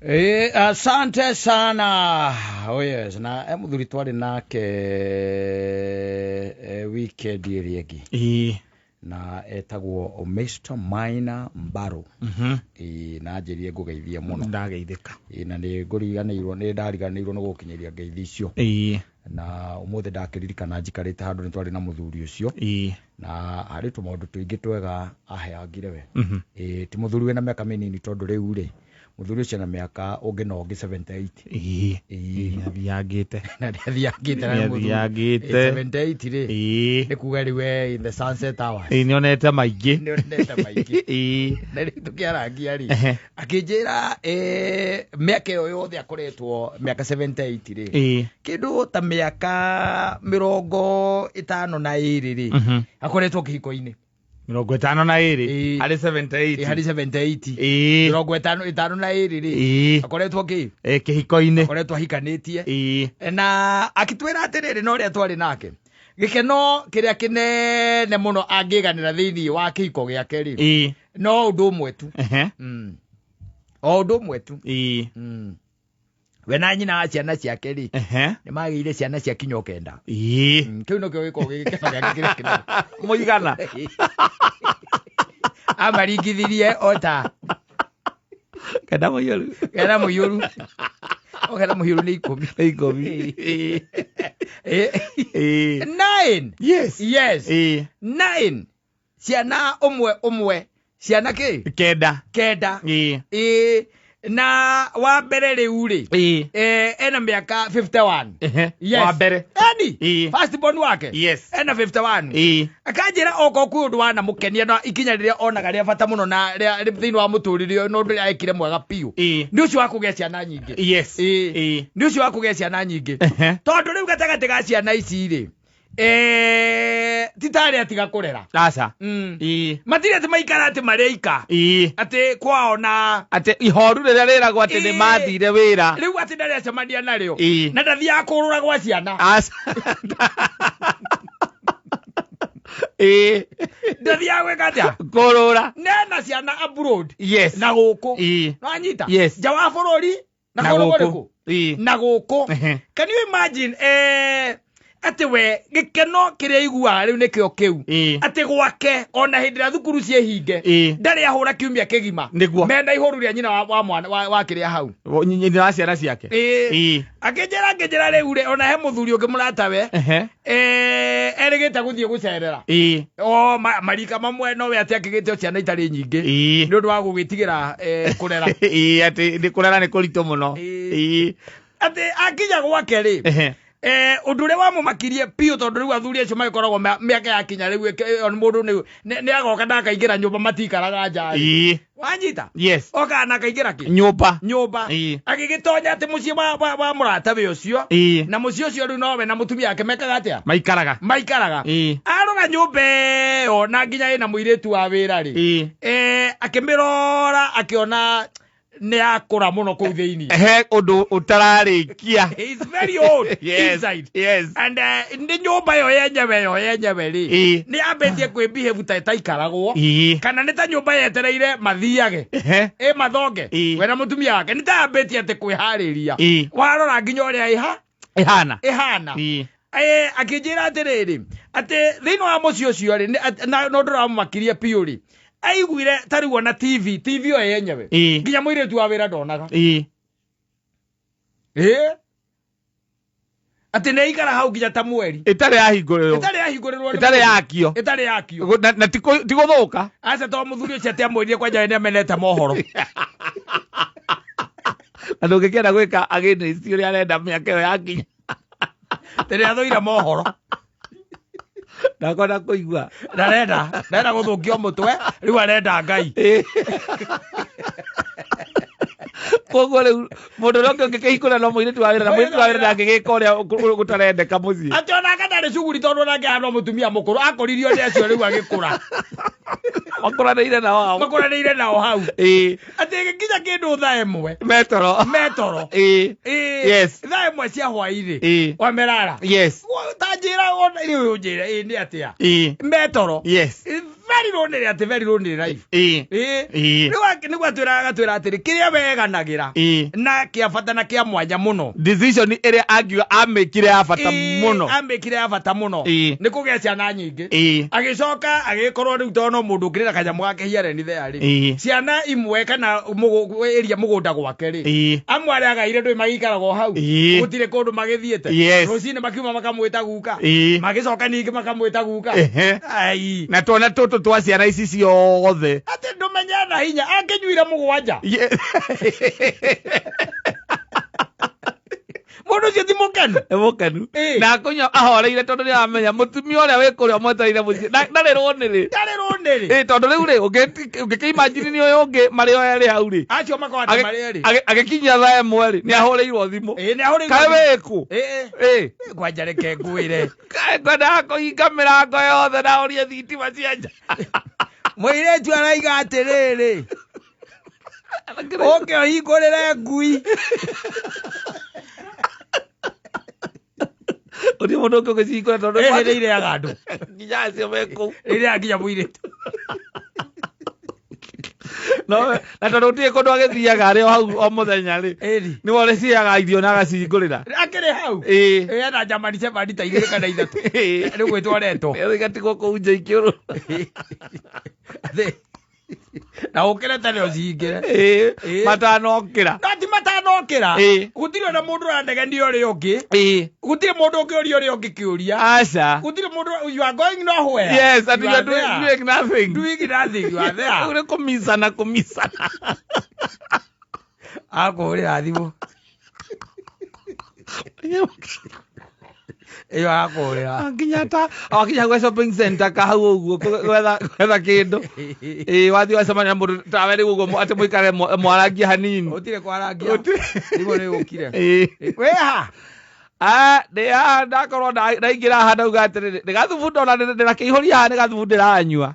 Asante sana. Oh yes, na muthuri twarĩ nake weekend ĩrĩa ĩngĩ na etagwo Mr. Maina Mbaro. Na anjĩrire ngũgeithie mũno. Ndageithĩka. Na nĩ ngũriganĩirwo, nĩ ndariganĩirwo nĩ gũgũkinyĩria ngeithi icio. Na ũmũthĩ ndakĩririkana njikarĩte handũ nĩ twarĩ na mũthuri ũcio. Na harĩ tũmaũndũ tũingĩ twega aheangire we. Ti mũthuri wĩna mĩaka mĩnini tondũ rĩu rĩ, mũthuri ũcio na mĩaka ũngĩ na ũngĩ 78. Nĩathiangĩte. Na nĩathiangĩte na nĩ mũthuri. Nĩathiangĩte. 78 rĩ, nĩ kuga rĩu e in the sunset hours. Nĩonete maingĩ. Nĩonete maingĩ. Na rĩu tũkĩarangia rĩ, akĩnjĩra, mĩaka ĩyo yothe akoretwo mĩaka 78 rĩ, kĩndũ ta mĩaka 52 rĩ, akoretwo kĩhiko-inĩ. 52. Harĩ 78. Harĩ 78. 52 rĩ, akoretwo kĩ? Kĩhiko-inĩ. Akoretwo ahikanĩtie. Na akĩtwĩra atĩrĩrĩ, na ũrĩa twarĩ nake, gĩkeno kĩrĩa kĩnene mũno angĩganĩra thĩinĩ wa kĩhiko gĩake rĩ, no ũndũ ũmwe tu. O ũndũ ũmwe tu. We na nyina wa ciana ciake rĩ, nĩ magĩire ciana cia kinya 9. Kĩu nĩkĩo gĩkoragwo gĩ gĩkeno gĩake kĩrĩa kĩnene. Mũigana. Amaringithirie o ta 9 mũiyũru. 9 mũiyũru. O 9 mũiyũru nĩ 10. Nĩ 10. 9. Yes. Yes. 9. Ciana ũmwe ũmwe. Ciana kĩ? 9. 9. Na wa mbere rĩu rĩ, ena mĩaka 51. Yes. Wa mbere. Eni. First born wake. Yes. Ena 51. Akanjĩra okorwo kwĩ ũndũ wanamũkenia na ikinya rĩrĩa onaga rĩa bata mũno na rĩa thĩinĩ wa mũtũrĩre ũyũ, na ũndũ ũrĩa ekire mwega biũ. Nĩ ũcio wa kũgĩa ciana nyingĩ. Yes. Nĩ ũcio wa kũgĩa ciana nyingĩ. Tondũ rĩu gatagatĩ ga ciana ici rĩ, ti tarĩ atiga kũrera. Aca. Matirĩ atĩ maikara atĩ marĩ aika. Atĩ kwao na Atĩ ihoru rĩrĩa rĩragwo atĩ nĩ mathire wĩra. Rĩu atĩ ndarĩ acemania narĩo. Na ndathiaga kũrũra gwa ciana. Aca. Ndathiaga gwĩka atĩa? Kũrũra. Nena ciana abroad. Yes. Na gũkũ. Nwanyita? Yes. Nja wa bũrũri na Na kũrũ gũkũ. kũrĩkũ? Na gũkũ. Can you imagine, atĩ we gĩkeno kĩrĩa aiguaga rĩu nĩkĩo kĩu. Atĩ gwake ona hĩndĩ ĩrĩa thukuru ciĩhinge, ndarĩ ahũra kiumia kĩgima. Nĩguo. Mena ihoru rĩa nyina wa mwana, wa kĩrĩa hau. Nyina wa ciana ciake. Akĩnjĩra, akĩnjĩra rĩu rĩ, ona he mũthuri ũngĩ mũratawe, erĩgĩte gũthiĩ gũcerera. O, marika mamwe nowe atĩ akĩgĩte ciana itarĩ nyingĩ. Nĩ ũndũ wa gũgĩtigĩra, kũrera. Atĩ nĩ kũrera nĩ kũritũ mũno. Atĩ akinya gwake rĩ, ũndũ ũrĩa wamũmakirie biũ tondũ rĩu athuri acio magĩkoragwo mĩaka yakinya rĩu mũndũ nĩ agoka na akaingĩra nyũmba matikaraga nja rĩ. Wanyita? Yes. Oka na akaingĩra kĩ? Nyũmba. Nyũmba. Agĩgĩtonya atĩ mũciĩ wa mũratawe ũcio. Na mũciĩ ũcio rĩu nowe na mũtumia wake mekaga atĩa? Maikaraga. Maikaraga. Arora nyũmba ĩyo na nginya ĩna mũirĩtu wa wĩra rĩ. Akĩmĩrora akĩona nĩ akũra mũno kũu thĩinĩ. He ũndũ ũtararĩkia. He is very old Yes, inside. yes. And nĩ nyũmba ĩyo yenyewe, ĩyo yenyewe rĩ, nĩ yambĩtie kwĩbehave ta ĩtaikaragwo. Kana nĩ ta nyũmba yetereire mathiage. Ĩ mathonge. We na mũtumia wake nĩ ta yambĩtie atĩ kwĩharĩria. Warora nginya ũrĩa ĩha? Ĩhana. Ĩhana. Akĩnjĩra atĩrĩrĩ, atĩ thĩinĩ wa mũciĩ ũcio rĩ, na ũndũ ũrĩa wamũmakirie biũ rĩ, aiguire ta rĩu ona TV, TV ĩyo yenyewe. Nginya mũirĩtu wa wĩra ndonaga. Atĩ nĩ aikara hau nginya ta mweri. Ĩtarĩ yahingũrĩrwo. Ĩtarĩ yahingũrĩrwo nĩ Ĩtarĩ mũndũ. yakio. Ĩtarĩ yakio. Na ti gũthũka. Aca to mũthuri ũcio atĩ amwĩrire kwanja nĩ amenete mohoro. Na ndũngĩkĩenda gwĩka against ũrĩa arenda mĩaka ĩyo yakinya. Tĩrĩa athũire mohoro. Ndakwenda kũigua. Ndarenda gũthũkio mũtwe, rĩu arenda Ngai. Koguo rĩu mũndũ ũrĩa ũngĩ ũngĩkĩhingũra no mũirĩtu wa wĩra, na mũirĩtu wa wĩra ndangĩgĩka ũrĩa gũtarendeka mũciĩ. Atĩ onake ndarĩ cuguri tondũ onake ahana mũtumia mũkũrũ, akũririo nĩ acio rĩu agĩkũra. Makũranĩire nao hau. Makũranĩire nao hau. Atĩ ĩgĩkinya kĩndũ thaa ĩmwe. Metoro. Metoro. Yes. Thaa ĩmwe cia hwaĩ-inĩ. Wamerara. Yes. Ta njĩra ona rĩu ũnjĩre, nĩ atĩa? Metoro. Yes. Very lonely atĩ very lonely life. Rĩu nĩguo atwĩraga atĩrĩ kĩrĩa weganagĩra na kĩa bata na kĩa mwanya mũno. Decision ĩrĩa angiuga amĩkire ya bata mũno. Amĩkire ya bata mũno. Nĩ kũgĩa ciana nyingĩ. Agĩcoka agĩkorwo rĩu tondũ no mũndũ ũngĩrĩ na kanyamũ gake hiareni there rĩ. Ciana imwe kana ĩria mũgũnda gwake rĩ. Amwe arĩa agaire ndũĩ magĩikaraga o hau. Gũtirĩ kũndũ magĩthiĩte. Rũcinĩ makiuma makamwĩta guka. Magĩcoka ningĩ makamwĩta guka. Ai. Na tuona tũtũ twa ciana ici ciothe. Atĩ ndũmenye na hinya angĩnyuire mũgwanja. Mũndũ ũcio ti mũkenu. Nĩ mũkenu. Na akũnyua ahoreire tondũ nĩ aramenya mũtumia ũrĩa wĩ kũrĩa mwetereire mũciĩ. Ndarĩ rũnĩrĩ. Ndarĩ rũnĩrĩ. Tondũ rĩu rĩ ũngĩkĩimagine nĩ ũyũ ũngĩ marĩ o erĩ hau rĩ. Acio makorwo atĩ marĩ erĩ. Agĩkinyia thaa ĩmwe rĩ nĩ ahũrĩirwo thimũ. Nĩ ahũrĩirwo. Kaĩ wĩkũ? Kwanja reke ngwĩre. Kaĩ ngwendaga kũhinga mĩrango yothe na ũrie thitima cia nja. Mũirĩtu araiga atĩrĩrĩ. Ũke ũhingũrĩre ngui. Ũthiĩ mũndũ ũngĩ ũgĩcihingũra tondũ nĩ irĩaga andũ. Nginya acio me kũu. Irĩaga nginya mũirĩtu. No na tondũ gũtirĩ kũndũ agĩthiaga arĩ o hau o mũthenya rĩ. Nĩwe ũrĩciaga irio na agacihingũrĩra. Akĩrĩ hau. Ena German Shepherd ta igĩrĩ kana ithatũ. Nĩ gwĩtwo aretwo. Igatigwo kũu nja ikĩũrũra. Na ũkĩre tene ũcihingĩre. Matanokĩra. No ti matanokĩra. Gũtirĩ ona mũndũ ũranegenia ũrĩa ũngĩ. Gũtirĩ mũndũ ũngĩũria ũrĩa ũngĩ kĩũria. Aca. Gũtirĩ mũndũ you are going nowhere. Yes, and you are doing nothing. Doing nothing, you are there. Ũrĩ kũmicana kũmicana. Akũhũrĩra thimũ. Ĩyo akũhũrĩra. Nginya ta wakinya gwa shopping center ka hau ũguo gwetha kĩndũ. Wathiĩ wacemania na mũndũ tawe rĩu ũguo atĩ mũikare mwarangie hanini. Gũtirĩ kwarangia. Thimũ nĩ yũkire. Wĩha? Ndĩ ndakorwo ndaingĩra haha ndauga atĩrĩrĩ nĩ gathubu ndona ndĩrakĩihũria haha nĩ gathubu ndĩranyua.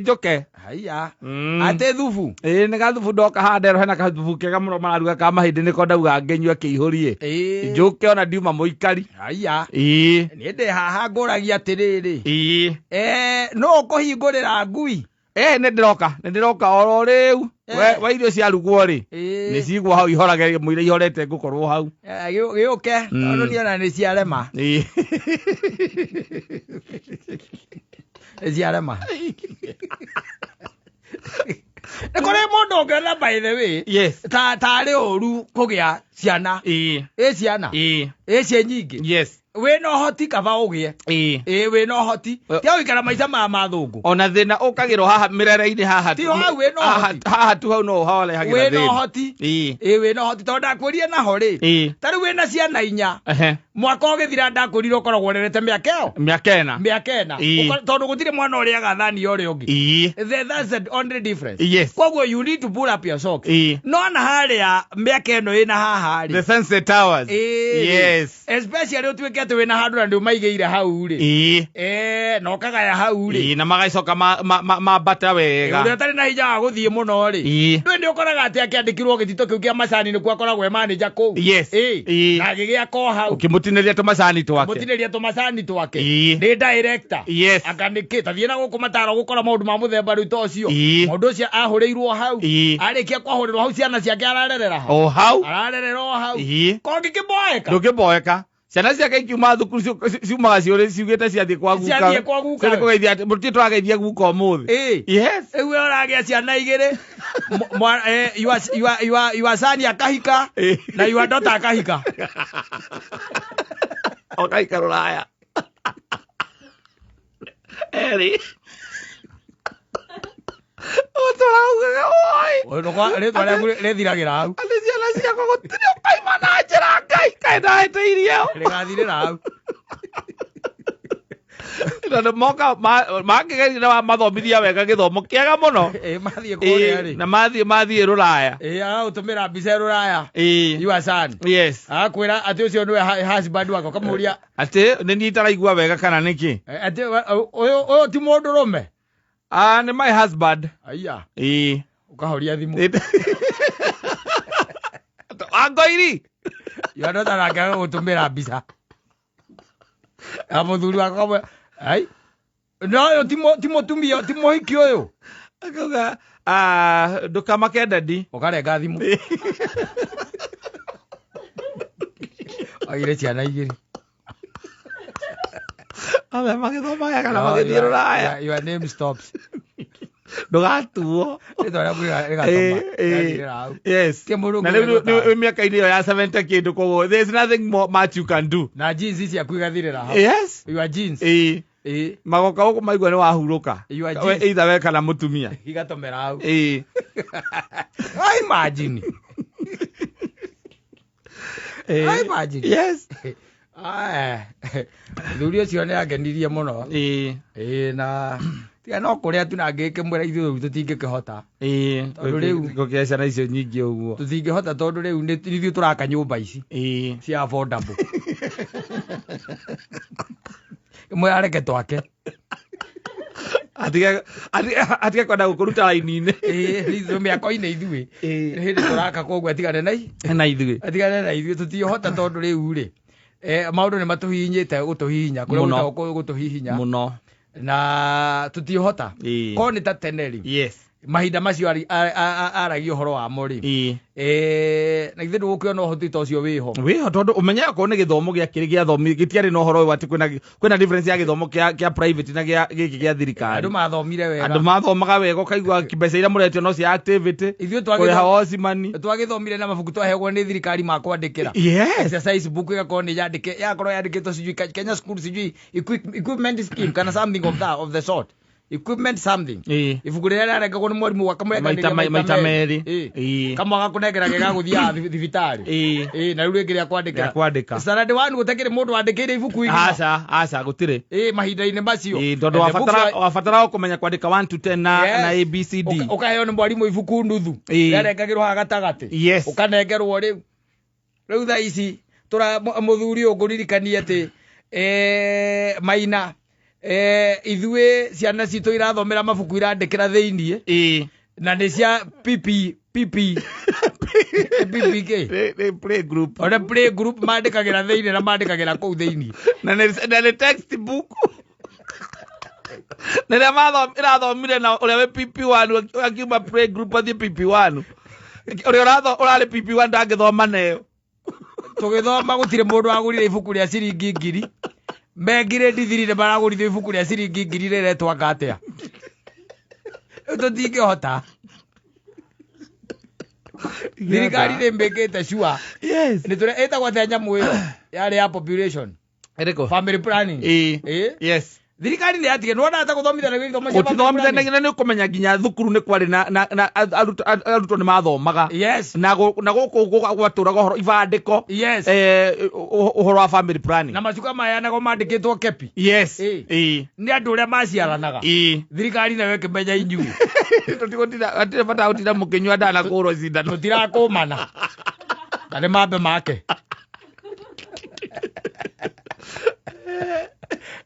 Njũke. Haiya. Atĩ thubu? Nĩ gathubu ndoka haha nderwo hena gathubu kega mũno mararuga ka mahĩndĩ nĩko ndauga ngĩnyue kĩihũrie. Njũke ona ndiuma mũikari. Haiya. Niĩ ndĩ haha ngũragia atĩrĩrĩ. No ũkũhingũrĩra ngui? Nĩ ndĩroka oro rĩu. Wa irio ciarugwo rĩ nĩ cigwo hau ihorage mũira ihorete ngũkorwo hau. Gĩũke tondũ niĩ ona nĩ ciarema. Nĩ ciarema. Nĩ kũrĩ mũndũ ũngĩona by the way. Yes. Tarĩ ũru kũgĩa ciana. Ĩ ciana. Ĩ ciĩ nyingĩ. Yes. Wĩna ũhoti kaba ũgĩe. Wĩna ũhoti. Tiga gũikara maica maya ma thũngũ. Ona thĩna ũkagĩrwo haha mĩrere-inĩ haha. Ti hau wĩna ũhoti. Haha tu hau no ũhorehagĩra thĩna. Wĩna ũhoti. Wĩna ũhoti tondũ ndakwĩrire naho rĩ. Ta rĩu wĩna ciana inya. Mwaka ũgĩthira ndakwĩrire ũkoragwo ũrerete mĩaka ĩyo. Mĩaka ĩna. Mĩaka ĩna. Tondũ gũtirĩ mwana ũrĩaga thani ya ũrĩa ũngĩ. That's the only difference. Yes. Koguo you need to pull up your socks. No na harĩa mĩaka ĩno ĩna haha rĩ. The Sunset Towers. Yes. Especially ũtuĩke atĩ wĩna handũ na nĩũmaigĩire hau rĩ. Na ũkagaya hau rĩ. Na magacoka mambata wega. Ũrĩa ũtarĩ na hinya wa gũthiĩ mũno rĩ. Ndũĩ nĩ ũkoraga atĩ akĩandĩkirwo gĩtito kĩu kĩa macani nĩkuo akoragwo e manager kũu. Yes. Na agĩgĩaka o hau. Ũkĩmũtinĩria tũmacani twake. Mũtinĩria tũmacani twake. Nĩ director. Yes. Anga nĩkĩ ta thiĩ na gũkũ mataro gũkora maũndũ ma mũthemba rĩu ta ũcio. Mũndũ ũcio ahũrĩirwo hau. Arĩkia kwahũrĩrwo hau ciana ciake ararerera hau. O hau. Ararerera o hau. Kongĩkĩmboeka. Ndũngĩmboeka. Ciana ciake ikiuma thukuru ciumaga ciugĩte ciathiĩ kwa guka. Ciathiĩ kwa guka. Ciathiĩ kũgeithia atĩ mũtirĩ tũrageithia guka ũmũthĩ. Yes. Rĩu we ũragĩa ciana igĩrĩ. Your son akahika na your daughter akahika. Ũkaika rũraya. Erĩ. Ũtũraugaga oi. Rĩtwa rĩaku rĩthiragĩra hau. Atĩ ciana ciakwa gũtirĩ ũkaima na njĩra Ngai kaĩ ndahĩtĩirie. Rĩgathirĩra hau. Tondũ moka mangĩgeria na mathomithia wega gĩthomo kĩega mũno. Mathiĩ kũrĩa rĩ. Na mathiĩ rũraya. Agagũtũmĩra mbica rũraya. Your son. Yes. Agakwĩra atĩ ũcio nĩwe husband wake ũkamũria. Atĩ nĩ niĩ itaraigua wega kana nĩkĩ? Atĩ ũyũ ti mũndũrũme? Nĩ my husband. Aya. Ũkahoria thimũ. Wangoiri. Your daughter nake agagũtũmĩra mbica. Ya mũthuri wakwa ai. No ũyũ ti mũtumia, ti mũhiki ũyũ. Akauga, "Ah, ndũkamake dadi." Ũkarenga thimũ. Agire ciana igĩrĩ. Othe magĩthoma wega na No, magĩthiĩ rũraya. Your name stops. Ndũgatuo. Rĩtwa rĩaku rĩgatoma. Rĩgathirĩra hau. Yes. Ti mũndũ Na rĩu ũngĩ nĩ wĩ mĩaka-inĩ ĩyo ya 70 kĩndũ, koguo there is nothing more much you can do. Na jeans ciaku igathirĩra hau. Yes. Your jeans. Ĩĩ. Magoka gũkũ maigua nĩ wahurũka. Your We- jeans. Either we kana mũtumia. Igatomera hau. I imagine. I imagine. Yes. Aya. Mũthuri ũcio nĩ angenirie mũno. Ĩĩ, na tiga no kũrĩa tu na ngĩkĩmwĩra ithuĩ rĩu tũtingĩkĩhota. Tondũ rĩu- Gũkĩa ciana icio nyingĩ ũguo. Tũtingĩhota tondũ rĩu nĩ ithuĩ tũraka nyũmba ici cia affordable. Ĩmwe areke twake. Atige kwenda gũkũruta raini-inĩ. Ĩĩ, ithuĩ mĩako-inĩ ithuĩ. Nĩ hĩndĩ tũraka, koguo atigane na Na ithuĩ. Atigane na ithuĩ, tũtingĩhota tondũ rĩu rĩ, maũndũ nĩ matũhihinyĩte gũtũhihinya kũrĩa Mũno. gwĩtagwo gũtũhihinya Mũno. Na tũtingĩhota. Korwo nĩ ta tene rĩ, mahinda macio aragia ũhoro wamo rĩ, na githĩ ndũgũkĩona ũhoti ta ũcio wĩho? Wĩho, tondũ ũmenye okorwo nĩ gĩthomo gĩakĩrĩ gĩathomi gĩtiarĩ na ũhoro ũyũ atĩ kwĩna difference ya gĩthomo kĩa private na gĩa gĩkĩ gĩa thirikari. Andũ mathomire wega. Andũ mathomaga wega, ũkaigua mbeca iria mũretio no cia activity, Ithuĩ kũrĩha ocimani. Twagĩthomire na mabuku twaheagwo nĩ thirikari ma kwandĩkĩra. Exercise book ĩgakorwo nĩ yandĩke, yakorwo yandĩkĩtwo sijui Kenya school sijui equipment scheme kana something of that of the sort, equipment something. Ibuku rĩrĩa rĩarengagwo nĩ mwarimũ Maita akamũrenganĩria maita merĩ. Kamwe agakũnengera ge gagũthiaga thibitarĩ. Ĩĩ, na rĩu rĩngĩ rĩa kwandĩkĩra. Rĩa kwandĩka. Standard one gũtakĩrĩ mũndũ wandĩkĩire ibuku igima. Aca, aca, gũtirĩ. Ĩĩ, mahinda-inĩ macio. Tondũ And the books wabatara o kũmenya kwandĩka 1 to 10 na Yes. na ABCD. Ũkaheo nĩ mwarimũ ibuku nuthu. Rĩarengagĩrwo haha gatagatĩ. Ũkanengerwo rĩu. Rĩu thaa ici tũra mũthuri ũyũ ngũririkanie atĩ maina ithuĩ ciana citũ irathomera mabuku irandĩkĩra thĩiniĩ na nĩ cia PP PP PPK. Nĩ play group. Ona play group mandĩkagĩra thĩiniĩ na mandĩkagĩra kũu thĩiniĩ. Na nĩ textbook rĩrĩa ĩrathomire na ũrĩa wĩ PP1 akiuma play group athiĩ PP1, ũrĩa ũrarĩ PP1 ndangĩthoma nayo. Tũgĩthoma gũtirĩ mũndũ wagũrire ibuku rĩa ciringi 1000. Me grade 3 nĩ maragũrithio ibuku rĩa ciringi 1000 rĩretwanga atĩa? Rĩu tũtingĩhota. Thirikari nĩ mbĩkĩte sure. Nĩ tũrĩa ĩtagwo atĩa nyamũ ĩyo yarĩ ya population? Ĩrĩkũ? Family planning. Ĩĩ. Ĩĩ. Yes. Thirikari nĩ yatige nĩwona ta gũthomithanagia gĩthomo cia family planning. Gũtithomithanagia na nĩ ũkũmenya nginya thukuru nĩ kwarĩ na arutwo nĩ mathomaga. Na gũkũ gwatũraga ũhoro ibandĩko. Ũhoro wa family planning. Na macuka maheanagwo mandĩkĩtwo kepi. Nĩ andũ ũrĩa maciaranaga. Thirikari nayo ĩkĩmenya inyuĩ Tũtigũtinda, hatirĩ bata gũtinda mũkĩnyua ndawa na kũhũrwo cindano. Tũtirakũmana na nĩ mambe make.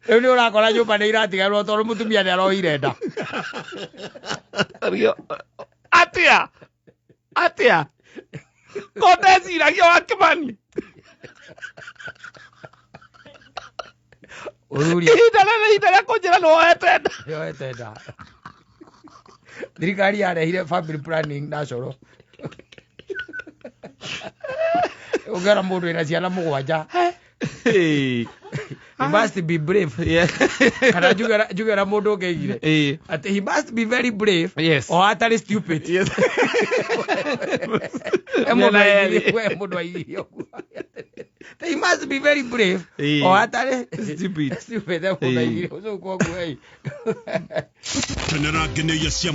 Rĩu nĩ ũrakora nyũmba nĩ iratigarwo tondũ mũtumia nĩ aroire nda. Atia atia ko ndeciragia wa Kimani. Ũthuri Ihinda rĩrĩ, ihinda rĩa kũnjĩra nĩ woete nda. Yoete nda. Thirikari yarehire family planning na coro ũngĩona mũndũ wĩna ciana mũgwanja, he must be brave. Kana njuge ũrĩa mũndũ ũngĩigire atĩ he must be very brave o atarĩ stupid. E mũndũ Mĩena aigire yerĩ. we mũndũ aigire ũguo. He must be very brave o atarĩ Stupid. stupid. E mũndũ aigire ũcio koguo Kenera ngeneia cia